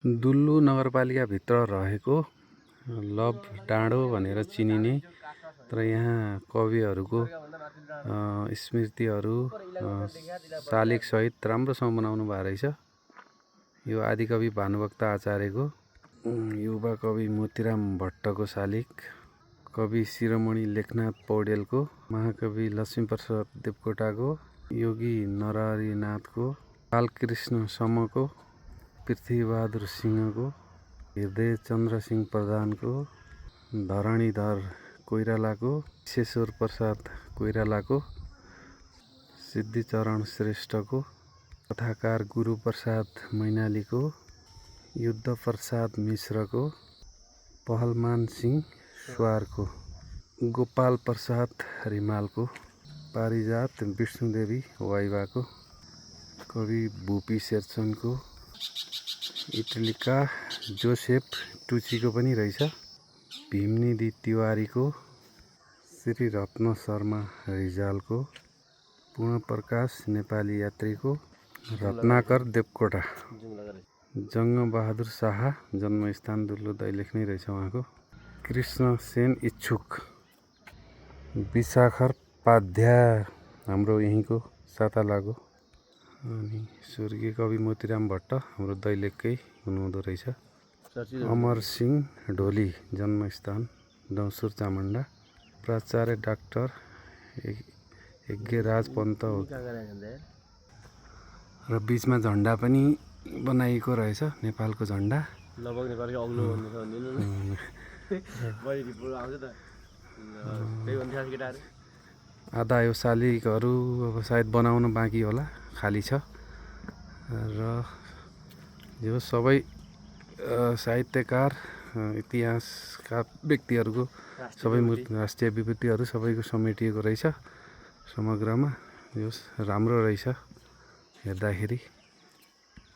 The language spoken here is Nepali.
दुल्लु नगरपालिकाभित्र रहेको लभ डाँडो भनेर चिनिने तर यहाँ कविहरूको स्मृतिहरू शालिगसहित राम्रोसँग बनाउनु भएको रहेछ। यो आदिकवि भानुभक्त आचार्यको, युवा कवि मोतीराम भट्टको शालिग, कवि शिरोमणि लेखनाथ पौडेलको, महाकवि लक्ष्मीप्रसाद देवकोटाको, योगी नरहरिनाथको, बालकृष्ण समको, पृथ्वीबहादुर सिंहको, हृदय चन्द्र सिंह प्रधानको, धरणीधर कोइरालाको, विश्वेश्वर प्रसाद कोइरालाको, सिद्धिचरण श्रेष्ठको, कथाकार गुरुप्रसाद मैनालीको, युद्धप्रसाद मिश्रको, पहलमान सिंह सुवारको, गोपाल प्रसाद रिमालको, पारिजात विष्णुदेवी वाइवाको, कवि भुपी शेरचनको, इटलीका जोसेफ टुचीको पनि रहेछ, भीमनिधि तिवारीको, श्री रत्न शर्मा रिजालको, पूर्णप्रकाश नेपाली यात्रीको, रत्नाकर देवकोटा, जङ्गबहादुर शाह जन्मस्थान दुल्लु दैलेख नै रहेछ उहाँको, कृष्ण सेन इच्छुक, विशाखर पाध्याय हाम्रो यहीँको सातालाको, अनि स्वर्गीय कवि मोतीराम भट्ट हाम्रो दैलेखकै हुनुहुँदो रहेछ, अमर सिंह ढोली जन्मस्थान डौसुर चामुण्डा, प्राचार्य डाक्टर यज्ञराज पन्त हो र बिचमा झन्डा पनि बनाइएको रहेछ, नेपालको झन्डा। आधा यो शालिगहरू अब सायद बनाउन बाँकी होला, खाली छ र यो सबै साहित्यकार इतिहासका व्यक्तिहरूको सबै राष्ट्रिय विभूतिहरू सबैको समेटिएको रहेछ। समग्रमा यो राम्रो रहेछ हेर्दाखेरि।